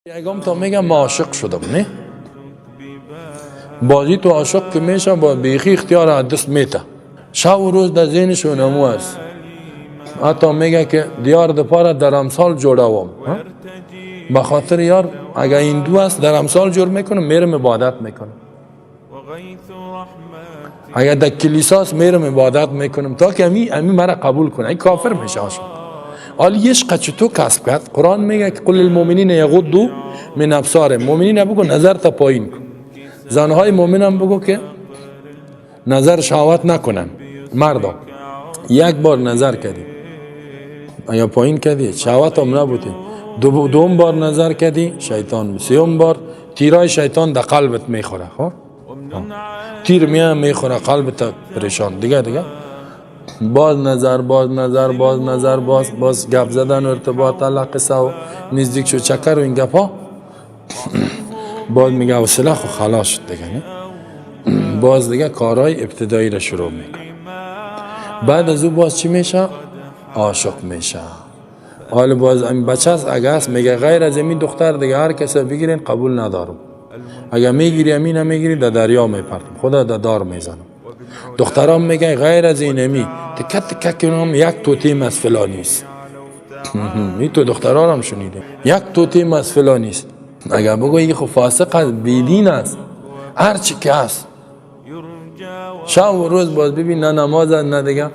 یگام تا میگم ما عاشق شدم، نه؟ بازی تو عاشق که میشه با بیخی اختیار از دست میته، شب و روز در ذهنش اونمو است. حتی میگه که دیار دپاره در امسال جوړوم، به خاطر یار اگر این دو است در امسال جور میکنم، میرم عبادت میکنم. اگر در کلیساست میرم عبادت میکنم تا که امی مرا قبول کنه. این کافر میشه عاشق. حالا عشق چطور کسب کرد؟ قرآن میگه که قل للمؤمنین یغضوا من ابصارهم، مؤمنین بگو نظر تا پایین کن. زنهای مؤمن هم بگو که نظر شهوت نکنن. مردم یک بار نظر کردی یا پایین کردی شهوت هم نبودی، دوم بار نظر کردی شیطان، سوم بار تیرای شیطان در قلبت میخوره. خب تیر میاد میخوره قلبت پریشان. دیگه باز نظر، باز نظر، باز نظر، باز باز گپ زدن و ارتباط علاقه و نزدیک شو چکر و این گپ ها. باز میگه حوصله خو خلاص شد دیگه، نه؟ باز دیگه کارهای ابتدایی را شروع میکنه. بعد از او باز چی میشه؟ عاشق میشه. حالا باز این بچه است، اگه است میگه غیر از این دختر دیگه هر کس بگیرین قبول ندارم. اگه میگیری امین نمیگیری در دریا میپرتم، خدا در دار میزنم. دخترام میگه غیر از این امی تکه تکه کنم یک توتیم از فلانی است. این تو دختران هم شنیده یک توتیم از فلانی است. اگر بگویی خب فاسق است، بیدین است، هر چی که هست، شب و روز باز ببین نه نماز نه دیگه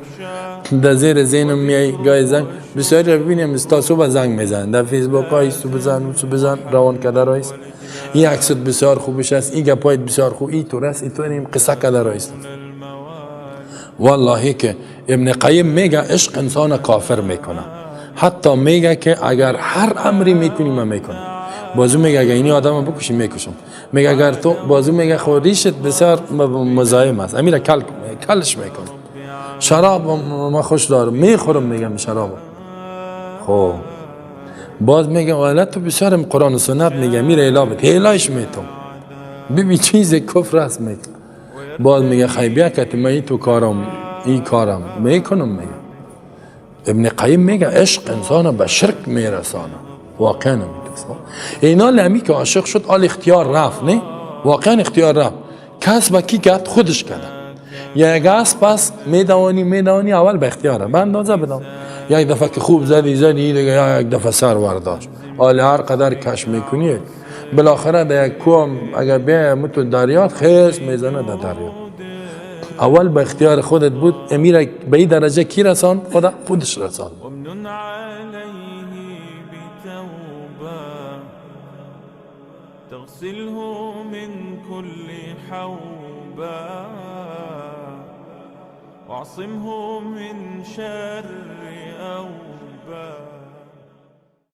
در زیر ذهنم میای. گاهی زنگ بسیاری رو ببینیم تا صبح زنگ میزنن در فیسبوک های سو بزن سو بزن روان کده رایست. این عکست بسیار خوبش است، این گپایت بسیار خوب، این طور است، این طور، این قصه کده رایست. والله که ابن قیم میگه عشق انسان کافر میکنه. حتی میگه که اگر هر امری میکنی من میکنم. بازو میگه اگر اینی آدم بکشی میکشم. میگه اگر تو بازو میگه خود ریشت بسیار مزاحم است، امیر کل کلش میکنم. شراب ما خوش دارم میخورم، میگم شراب. خب باز میگه والا تو بسیار قرآن و سنت میگه میره اعلا بده اعلایش میتم ببین چیز کفر است. میگه باز میگه خی بیا که من این تو کارم این کارم میکنم. میگه ابن قیم میگه عشق انسان به شرک میرسانه. واقعا نمیتونست اینا لمی که عاشق شد آل اختیار رفت، نه واقعا اختیار رفت. کس با کی کرد؟ خودش کرد. یک از پس میدوانی اول به اختیاره به اندازه بدم. یک دفعه که خوب زدی زدی دیگه، یک دفعه سر ورداشت. حالا هر قدر کش میکنی بالاخره در یک کوه اگر بیای متو دریا خیس میزنه در دریا. اول به اختیار خودت بود. امیر به این درجه کی رسان؟ خدا خودش رسان. وامنن عليه بتوبة تغسله من كل حوبة واعصمه من شر أوبة.